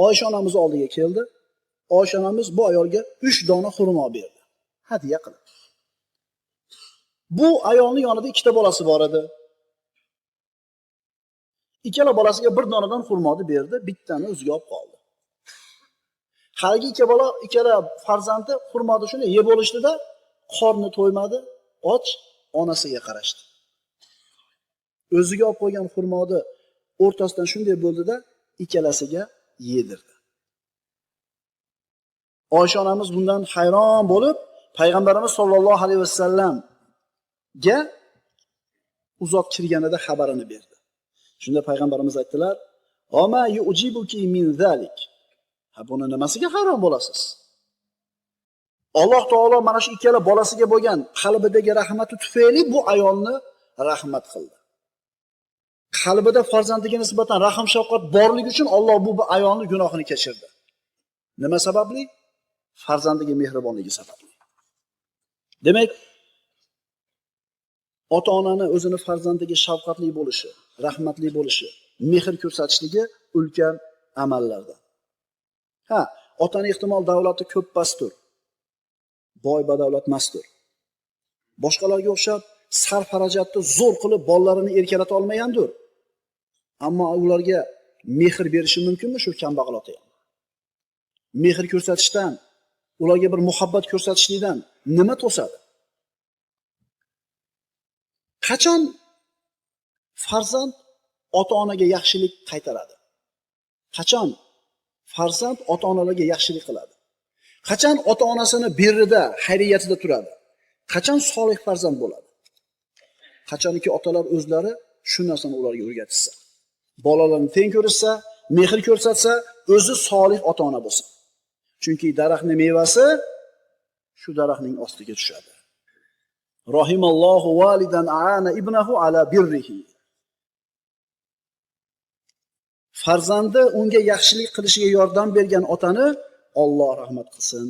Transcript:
Oysha onamiz oldiga keldi. Oysha onamiz bu ayolga 3 dona xurmo berdi. Hadya qilib. Bu ayolning yonida ikkita bolasi bor edi. Ikkala bolasiga bir donadan xurmoni berdi, bittani o'ziga olib qoldi. Haligi ikki bola, ikkala farzandi xurmoni shuni yeb bo'lishdida, qorni to'ymadi, och onasiga qarashdi. O'ziga olib qo'ygan xurmoni o'rtasidan shunday bo'ldida, ikkalasiga yedirdi. Oysha onamiz bundan hayron bo'lib, payg'ambarimiz sollallohu alayhi vasallamga u zot kirganida xabarini berdi. Shunda payg'ambarimiz aytdilar: "Oma yujibuki min zalik?" Ha, buni nimasiga hayron bo'lasiz? Alloh taolo mana shu ikkala bolasiga bo'lgan qalbidagi rahmati tufayli bu ayolni rahmat qildi. Qalbida farzandiga nisbatan rahm shafqat borligi uchun Alloh bu ayolni gunohini kechirdi. Nima sababli? Farzandiga mehribonligi sababli. Demak, ota-onani o'zini farzandiga shafqatli bo'lishi, rahmatli bo'lishi, mehr ko'rsatishligi ulkan amallardan. Ha, otani ehtimol davlati ko'p pastur. Boy badavlat emasdir. Boshqalarga o'xshab sarf xarajatni zo'r qilib bolalarini erkalata olmagandir. Ammo ularga mehr berishi mumkinmi shu kambag'al ota ham? Mehr ko'rsatishdan, ularga bir muhabbat ko'rsatishlikdan nima to'sadi? Qachon farzand ota-onaga yaxshilik qaytaradi? Qachon farzand ota-onalarga yaxshilik qiladi? Qachon ota-onasini birrida, xayriyatida turadi? Qachon solih farzand bo'ladi? Qachonki otalar o'zlari shu narsani ularga o'rgatishsa, bolalarini teng ko'rishsa, mehr ko'rsatsa, o'zi solih ota-ona bo'lsa. Chunki daraxtning mevasi shu daraxtning ostiga tushadi. Rahimallohu validan aana ibnahu ala birrihi. Farzandi unga yaxshilik qilishiga yordam bergan otani Alloh rahmat qilsin.